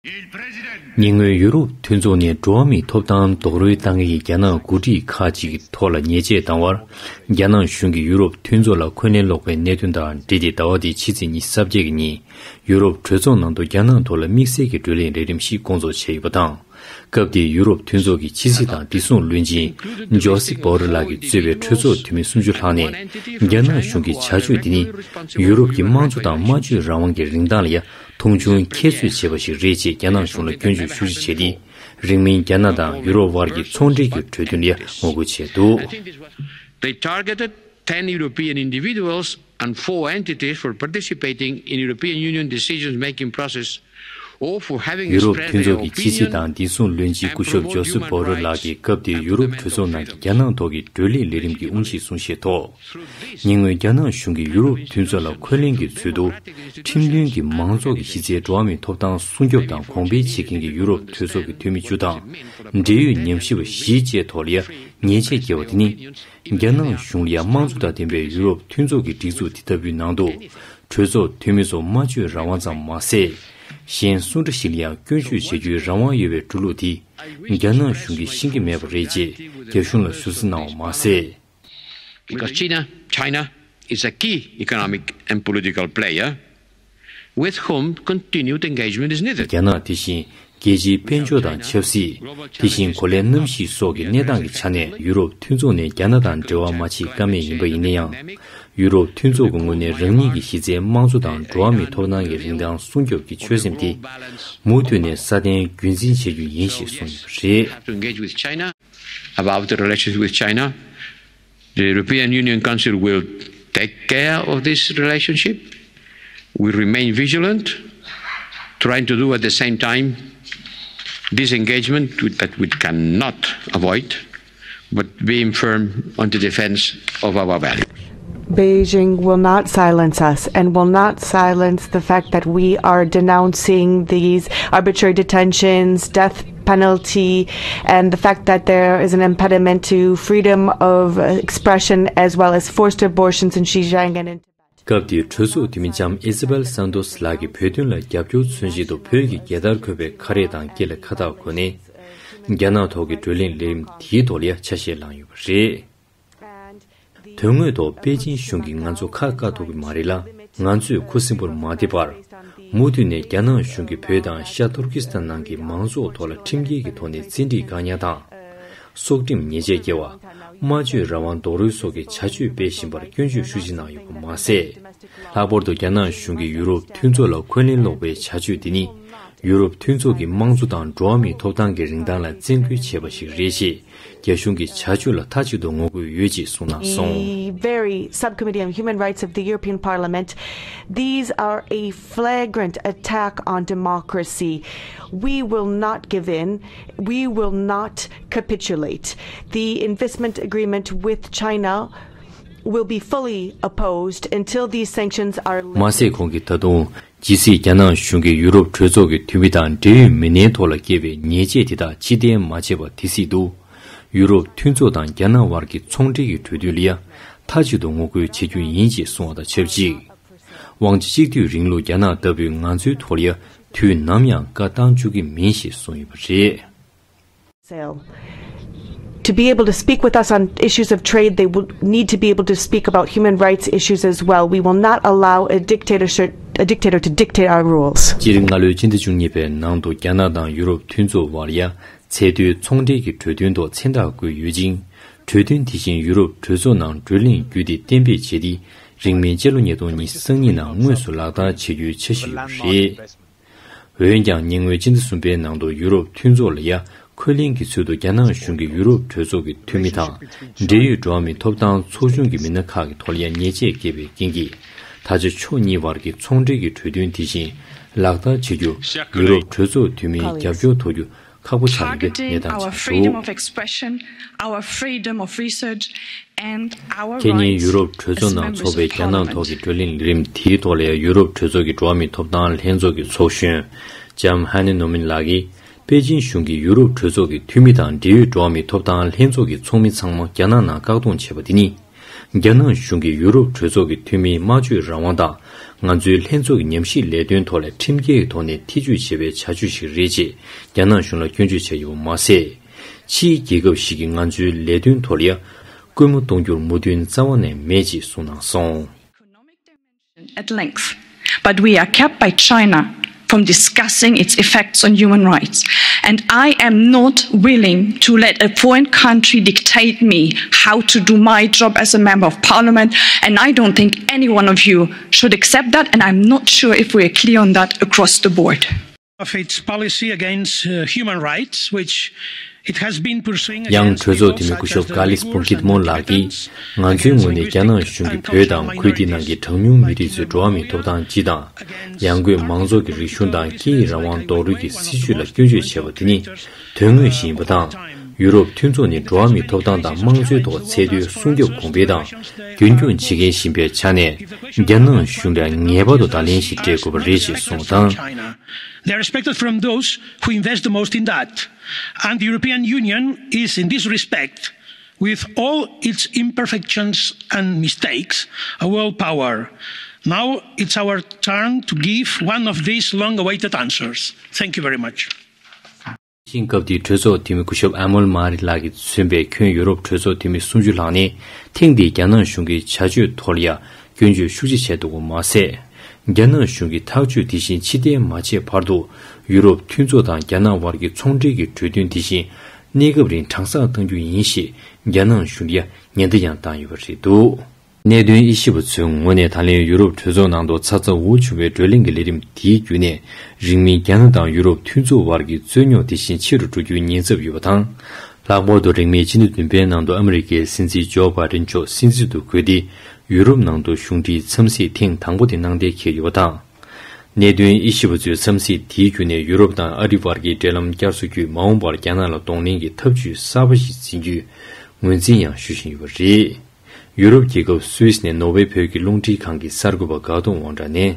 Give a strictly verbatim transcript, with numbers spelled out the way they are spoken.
ཉེ་སྔོན་ཡུ་རོབ་མཐུན་ཚོགས་ནས་འགྲོ་བ་མིའི་ཐོབ་ཐང་རྡོག་རོལ་བཏང་མཁན་གྱི་རྒྱ་ནག་འགོ་ཁྲིད་ཁག་ཅིག་གི་ཐོག་ལ་ཉེས་ཆད་བཏང་བར། རྒྱ་ནག་གཞུང་གིས་ཡུ་རོབ་མཐུན་ཚོགས་ལ་འཁོན་ལན་སློག་པའི་གནད་དོན་དང་འབྲེལ་ཏེ། ཟླ་བ་འདིའི་ཕྱི་ཚེས་ཉི་ཤུ་རྩ་བརྒྱད་ཀྱི་ཉིན། ཡུ་རོབ་གྲོས་ཚོགས་ནང་དུ་རྒྱ་ནག་ཐོག་ལ་དམིགས་བསལ་གྱི་བགྲོ་གླེང་ལས་རིམ་ཞིག་བསྐོང་ཚོགས་བྱས་ཡོད་པ་དང་། སྐབས་དེའི་ཡུ་རོབ་མཐུན་ཚོགས་ཀྱི་ཕྱི་སྲིད་དང་བདེ་སྲུང་བློན་ཆེན་ཇོ་སེབ་བྷོ་རེལ་ལགས་ཀྱིས་གཙོས་པའི་གྲོས་ཚོགས་འཐུས་མི་སུམ་ཅུ་ལྷག་ནས། རྒྱ་ནག་གཞུང་གི་བྱ་སྤྱོད་འདི་ནི། ཡུ་རོབ་ཀྱི་དམངས་གཙོ་དང་སྨྲ་བརྗོད་རང་དབང་གི་རིན་ཐང་ལ་ཡང་མཐོང་ཆུང་ཁྱད་གསོད་བྱས་པ་ཞིག་རེད་ཅེས་རྒྱ་ནག་གཞུང་ལ་སྐྱོན་བརྗོད་ཤུགས་ཆེ་བྱས་ཏེ། རིང་མིན་རྒྱ་ནག་དང་ཡུ་རོབ་དབར་གྱི་ཚོང་འབྲེལ་གྱི་གྲོས་མཐུན་ལ་ཡང་ངོ་རྒོལ་བྱས་འདུག། They targeted ten European individuals and four entities for participating in European Union decision-making process or for having expressed their opinion. ཡུ་རོབ་མཐུན་ཚོགས་ཀྱི་ཕྱི་སྲིད་དང་བདེ་སྲུང་བློན་ཆེན་སྐུ་ཞབས་ཇོ་སེབ་བྷོ་རེལ་ལགས་ཀྱིས་སྐབས་དེའི་ཡུ་རོབ་གྲོས་ཚོགས་ནང་གི་རྒྱ་ནག་ཐོག་གི་བགྲོ་གླེང་ལས་རིམ་གྱི་དབུ་འབྱེད་གསུང་བཤད་ཐོག། ཉེ་སྔོན་རྒྱ་ནག་གཞུང་གིས་ཡུ་རོབ་མཐུན་ཚོགས་ལ་འཁོན་ལན་གྱི་ཚུལ་དུ། ཁྲིམས་མཐུན་གྱི་མང་ཚོགས་ཀྱི་གཞི་རྩའི་འགྲོ་བ་མིའི་ཐོབ་ཐང་སྲུང་སྐྱོབ་དང་གོང་འཕེལ་བྱེད་མཁན་གྱི་ཡུ་རོབ་གྲོས་ཚོགས་ཀྱི་འཐུས་མི་བཅུ་དང་། འབྲེལ་ཡོད་ཉམས་ཞིབ་པ་བཞི་བཅས་ཐོག་ལ་ཡང་ཉེས་ཆད་བཀལ་བ་དེ་ནི། རྒྱ་ནག་གཞུང་ལ་ཡང་དམངས་གཙོ་དང་ལྡན་པའི་ཡུ་རོབ་མཐུན་ཚོགས་ཀྱི་སྒྲིག་འཛུགས་དེ་ལྟ་བུའི་ནང་དུ། གྲོས་ཚོགས་འཐུས་མི་ཚོ་སྨྲ་བརྗོད་རང་དབང་ཙམ་མ་ཟད། གཞན་སུ་འདྲ་ཞིག་ལ་ཡང་སྐྱོན་བརྗོད་བྱེད་རྒྱུའི་རང་དབང་ཡོད་པའི་འགྲོ་ལུགས་དེ། རྒྱ་ནག་གཞུང་གིས་ཤེས་ཀྱི་མེད་པ་རེད་ཅེས་རྒྱ་གཞུང་ལ་ཞུ་གསལ་གནང་བ་མ་ཟད། Because China, China is a key economic and political player with whom continued engagement is needed. རྒྱ་ནག་དེ་བཞིན་རྒྱལ་སྤྱིའི་དཔལ་འབྱོར་དང་ཆབ་སྲིད། དེ་བཞིན་གོ་ལའི་གནམ་གཤིས་སོགས་ཀྱི་གནས་སྟངས་ཀྱི་ཆ་ནས་ཡུ་རོབ་མཐུན་ཚོགས་ནས་རྒྱ་ནག་དང་འབྲེལ་བ་མ་བྱེད་ཀ་མེད་ཡིན་པ་ཡིན་ན་ཡང་། ཡུ་རོབ་མཐུན་ཚོགས་ཀྱི་ངོས་ནས་རང་ཉིད་ཀྱི་གཞི་རྩའི་དམངས་གཙོ་དང་འགྲོ་བ་མིའི་ཐོབ་ཐང་གི་རིན་ཐང་སྲུང་སྐྱོབ་ཀྱི་ཆོད་སེམས་དེ་མུ་མཐུད་ནས་སྲ་བརྟན་རྒྱུན་འཛིན་བྱེད་རྒྱུ་ཡིན་ཞེས་གསུངས་ཡོད་པ་རེད། To engage with China about the relationship with China. The European Union Council will take care of this relationship. We remain vigilant, trying to do at the same time disengagement that we cannot avoid, but being firm on the defense of our values. Beijing will not silence us and will not silence the fact that we are denouncing these arbitrary detentions, death penalty, and the fact that there is an impediment to freedom of expression as well as forced abortions in Xinjiang and in Tibet. སྐབས་དེའི་གྲོས་ཚོགས་འཐུས་མི་ལྕམ་ཨི་ཟ་བེལ་སན་ཏོས་ལགས་ཀྱིས་བོད་དོན་ལ་རྒྱབ་སྐྱོར་མཚོན་ཆེད་དུ་བོད་ཀྱི་རྒྱལ་དར་འཁོད་པའི་ཁ་རས་དང་སྐེ་ལ་ཁ་བཏགས་གོན་ནས། རྒྱ་ནག་ཐོག་གི་བགྲོ་གླེང་ལས་རིམ་དེའི་ཐོག་ལ་ཡང་ཆ་ཤས་བླངས་ཡོད་པ་རེད། དོན་དངོས་ཐོག་པེ་ཅིན་གཞུང་གིས་ང་ཚོ་ཁ་བཀག་ཐུབ་ཀྱི་མ་རེད་ལ། ང་ཚོས་ཁུ་སིམ་པོར་མ་བསྡད་པར། མུ་མཐུད་ནས་རྒྱ་ནག་གཞུང་གིས་བོད་དང་ཤར་ཏུར་ཀི་སི་ཐན་ནང་གི་མང་ཚོགས་ཐོག་ལ་ཁྲིམས་འགལ་གྱི་ཐོག་ནས་བཙན་ཁྲིད་བཀག་ཉར་དང་། སྲོག་ཁྲིམས་ཉེས་ཆད་བཀལ་བ། སྨྲ་བརྗོད་རང་དབང་རྡོག་རོལ་སོགས་ཀྱི་བྱ་སྤྱོད་སྤེལ་བཞིན་པར་སྐྱོན་བརྗོད་ཤུགས་ཆེ་གནང་ཡོད་པ་མ་ཟད། ལྷག་པར་དུ་རྒྱ་ནག་གཞུང་གིས་ཡུ་རོབ་མཐུན་ཚོགས་ལ་འཁོན་ལན་སློག་པའི་བྱ་སྤྱོད་འདི་ནི། ཡུ་རོབ་མཐུན་ཚོགས་ཀྱི་དམངས་གཙོ་དང་འགྲོ་བ་མིའི་ཐོབ་ཐང་གི་རིན་ཐང་ལ་བཙན་སྐུལ་བྱས་པ་ཞིག་རེད་ཅེས། རྒྱ་གཞུང་གི་བྱ་སྤྱོད་ལ་མཐའ་གཅིག་ཏུ་ངོ་རྒོལ་ཡོད་ཅེས་གསུངས་གནང་སོང་། The very Subcommittee on Human Rights of the European Parliament, these are a flagrant attack on democracy. We will not give in. We will not capitulate. The investment agreement with China will be fully opposed until these sanctions are lifted. མ་ཟད་ཁོང་གིས་ད་དུང་། ཇི་སྲིད་རྒྱ་ནག་གཞུང་གིས་ཡུ་རོབ་གྲོས་ཚོགས་ཀྱི་འཐུས་མི་དང་འབྲེལ་ཡོད་མི་སྣའི་ཐོག་ལ་བཀལ་བའི་ཉེས་ཆད་དེ་དག་ཕྱིར་འཐེན་མ་བྱས་པ་དེ་སྲིད་དུ། ཡུ་རོབ་མཐུན་ཚོགས་དང་རྒྱ་ནག་དབར་གྱི་ཚོང་འབྲེལ་གྱི་གྲོས་མཐུན་ལ་ཡང་མཐའ་གཅིག་ཏུ་ངོ་རྒོལ་བྱེད་རྒྱུ་ཡིན་ཅེས་གསུངས་པ་དང་ཆབས་ཅིག། དབང་ཆ་གཅིག་སྡུད་རིང་ལུགས་རྒྱ་ནག་ལྟ་བུས་ང་ཚོའི་ཐོག་ལ་ཡང་དུས་ནམ་ཡང་བཀའ་བཏང་བཅུག་གི་མིན་ཞེས་གསུངས་ཡོད་པ་རེད། Sale. To be able to speak with us on issues of trade, they will need to be able to speak about human rights issues as well. We will not allow a dictatorship, a dictator to dictate our rules. སྤྱིར་སྔ་ལོའི་སྤྱི་ཟླ་བཅུ་གཉིས་པའི་ནང་དུ་རྒྱ་ནག་དང་ཡུ་རོབ་མཐུན་ཚོགས་དབར་ཡང་ཚད་མཐོའི་ཚོང་འབྲེལ་གྱི་གྲོས་མཐུན་ཐོག་མཚན་རྟགས་བཀོད་ཡོད་ཅིང་། གྲོས་མཐུན་དེ་བཞིན་ཡུ་རོབ་གྲོས་ཚོགས་ནང་བགྲོ་གླེང་བརྒྱུད་དེ་གཏན་འབེབས་བྱས་ཏེ། རིང་མིན་སྤྱི་ལོ་ཉིས་སྟོང་ཉི་ཤུ་རྩ་གཉིས་ནང་དངོས་སུ་ལག་བསྟར་བྱེད་རྒྱུའི་འཆར་གཞི་ཡོད་པ་རེད། འོན་ཀྱང་ཉེ་སྔོན་སྤྱི་ཟླ་གསུམ་པའི་ནང་དུ་ཡུ་རོབ་མཐུན་ཚོགས་ལ་ཡ་འཁོན་ལན་གྱི་ཚུལ་དུ་རྒྱ་ནག་གཞུང་གིས་ཡུ་རོབ་གྲོས་ཚོགས་ཀྱི་འཐུས་མི་དང་། འབྲེལ་ཡོད་འགྲོ་བ་མིའི་ཐོབ་ཐང་ཚོགས་ཆུང་གི་མི་སྣ་ཁག་གི་ཐོག་ལ་ཡ་ཉེས་ཆད་བཀལ་བའི་རྐྱེན་གྱིས། ད་ཆ་ཕྱོགས་གཉིས་བར་གྱི་ཚོང་འབྲེལ་གྱི་གྲོས་མཐུན་དེ་བཞིན་ལག་བསྟར་བྱེད་རྒྱུ་ཡུ་རོབ་གྲོས་ཚོགས་འཐུས་མིའི་རྒྱབ་སྐྱོར་ཐོབ་རྒྱུ་ཁག་པོ་ཆགས་ཡོད་པའི་གནས་སྟངས་ཆགས་འདུག། Targeting our freedom of expression, our freedom of research, and our rights as members of the Convention. ཁེ་ཉིན་ཡུ་རོབ་གྲོས་ཚོགས་ནང་འཚོགས་པའི་རྒྱ་ནག་ཐོག་གི་བགྲོ་གླེང་ལས་རིམ་དེའི་ཐོག་ལ་ཡང་ཡུ་རོབ་གྲོས་ཚོགས་ཀྱི་འགྲོ་བ་མིའི་ཐོབ་ཐང་ལྷན་ཚོགས་ཀྱི་ཚོགས་གཞོན། ལྕམ་ཧ་ནེ་ནོ་མིན་ལགས་ཀྱིས། པེ་ཅིན་གཞུང་གིས་ཡུ་རོབ་གྲོས་ཚོགས་ཀྱི་འཐུས་མི་དང་འབྲེལ་ཡོད་འགྲོ་བ་མིའི་ཐོབ་ཐང་ལྷན་ཚོགས་ཀྱི་ཚོགས་མི་ཚང་མ་རྒྱ་ནག་ནང་བཀག་སྡོམ་བྱས་པ་དེ་ནི། རྒྱ་ནག་གཞུང་གིས་ཡུ་རོབ་གྲོས་ཚོགས་ཀྱི་འཐུས་མིའི་སྨྲ་བརྗོད་རང་དབང་དང་ ང་ཚོའི་ལྷན་ཚོགས་ཀྱི་ཉམས་ཞིབ་ལས་དོན་ཐོག་ལ་ཁྲིམས་འགལ་གྱི་ཐོག་ནས་ཐེ་ཇུས་བྱས་པའི་བྱ་སྤྱོད་ཞིག་རེད་ཅེས་རྒྱ་ནག་གཞུང་ལ་སྐྱོན་བརྗོད་བྱས་ཡོད་པ་མ་ཟད། ཕྱིའི་རྒྱལ་ཁབ་ཞིག་གིས་ང་ཚོའི་ལས་དོན་ཐོག་ལ་ཡང་སྐུལ་མ་གཏོང་རྒྱུར་མོས་མཐུན་རྩ་བ་ནས་མེད་ཅེས་གསུངས་གནང་སོང་། At length, but we are kept by China from discussing its effects on human rights. And I am not willing to let a foreign country dictate me how to do my job as a member of parliament. And I don't think any one of you should accept that. And I'm not sure if we are clear on that across the board. Of its policy against uh, human rights, which it has been pursuing ཡང་གྲོས་ཚོགས་འཐུས་མི་སྐུ་ཞབས་གྷ་ལིས་པུང་ཀིད་མོན་ལགས་ཀྱིས། ང་ཚོའི་ངོས་ནས་རྒྱ་ནག་གཞུང་གིས་བོད་དང་ཁུལ་དེའི་ནང་གི་གྲངས་ཉུང་མི་རིགས་ཚོའི་འགྲོ་བ་མིའི་ཐོབ་ཐང་སྤྱི་དང་། ཡང་སྒོས་མང་ཚོགས་ཀྱི་རིག་གཞུང་དང་སྐད་ཡིག་རང་དབང་རྡོག་རོལ་གྱི་སྲིད་བྱུས་ལ་སྐྱོན་བརྗོད་བྱས་པ་དེ་ནི་དོན་དངོས་ཤིག་ཡིན་པ་དང་། ཡུ་རོབ་མཐུན་ཚོགས་ནི་འགྲོ་བ་མིའི་ཐོབ་ཐང་དང་དམངས་གཙོའི་ཐོག་ཚད་མཐོའི་སྲུང་སྐྱོབ་གོང་འཕེལ་དང་རྒྱུན་འཁྱོངས་བྱེད་མཁན་ཞིག་ཡིན་པའི་ཆ་ནས། རྒྱ་ནག་གཞུང་ལ་ངེས་པར་དུ་བརྡ་ལན་ཞིག་སྤྲད་དགོས་པ་རེད་ཅེས་གསུངས་དང་། They are respected from those who invest the most in that. And the European Union is, in this respect, with all its imperfections and mistakes, a world power. Now it's our turn to give one of these long-awaited answers. Thank you very much. ཤིང་སྐབས་དེའི་གྲོས་ཚོགས་འཐུས་མི་སྐུ་ཞབས་ཨ་མོལ་མ་རི་ལགས་ཀྱིས་མཚོན་པའི་ཁྱོན་ཡུ་རོབ་གྲོས་ཚོགས་འཐུས་མི་སུམ་ཅུ་ལྷག་ནས་ཐེངས་འདིའི་རྒྱ་ནག་གཞུང་གི་བྱ་སྤྱོད་ཐོག་ལ་ཡང་སྐྱོན་བརྗོད་ཤུགས་ཆེ་བྱས་འདུག་པ་མ་ཟད། རྒྱ་ནག་གཞུང་གིས་ཐག་གཅོད་དེ་བཞིན་ཕྱིར་འཐེན་མ་བྱས་བར་དུ་ཡུ་རོབ་མཐུན་ཚོགས་དང་རྒྱ་ནག་དབར་གྱི་ཚོང་འབྲེལ་གྱི་གྲོས་མཐུན་དེ་བཞིན་གནས་སྐབས་རིང་གྲངས་གསར་གཏང་རྒྱུ་ཡིན་ཞེས་རྒྱ་ནག་གཞུང་ལ་ཡང་ཉེན་བརྡ་ཡང་བཏང་ཡོད་པ་རེད་འདུག་གནད་དོན་དབྱེ་ཞིབ་པ་ཚོའི་ངོས་ནས་ད་ལན་ཡུ་རོབ་གྲོས་ཚོགས་ནང་དུ་ཚ་ཚ་འུར་འུར་བྱུང་བའི་བགྲོ་གླེང་གི་ལས་རིམ་དེའི་བརྒྱུད་ནས། རིང་མིན་རྒྱ་ནག་དང་ཡུ་རོབ་མཐུན་ཚོགས་དབར་གྱི་རྩོད་རྙོག་དེ་བཞིན་ཆེ་རུ་འགྲོ་རྒྱུའི་ཉེན་ཚབས་ཡོད་པ་དང་། ལྷག་པར་དུ་རིང་མིན་ཕྱི་ཟླ་བདུན་པའི་ནང་དུ་ཨ་མི་རི་ཀའི་སྲིད་འཛིན་ཇོ་བྷའི་ཌེན་མཆོག་སྲིད་འཛིན་དུ་བསྐོས་ཏེ། ཡུ་རོབ་ནང་དུ་གཞུང་འབྲེལ་འཚམས་གཟིགས་ཐེངས་དང་པོ་དེ་གནང་གཏན་འཁེལ་ཡོད་པ་དང་། གནད་དོན་དབྱེ་ཞིབ་པ་ཚོས་འཚམས་གཟིགས་དེའི་བརྒྱུད་ནས་ཡུ་རོབ་དང་ཨ་རི་བར་གྱི་འབྲེལ་ལམ་བསྐྱར་གསོ་བརྒྱུད་མ་འོངས་པར་རྒྱ་ནག་ལ་གདོང་ལེན་གྱི་ཐབས་ཇུས་གསར་པ་ཞིག་འཛིན་རྒྱུའི་ངོས་འཛིན་ཡང་ཞུ་བཞིན་ཡོད་པ་རེད། ཡུ་རོབ་རྒྱལ་ཁབ་སུད་སི་ནས་ནོར་ཝེ་བོད་ཀྱི་རླུང་འཕྲིན་ཁང་གི་གསར་འགོད་པ་དགའ་གདོང་དབང་གྲགས་ནས།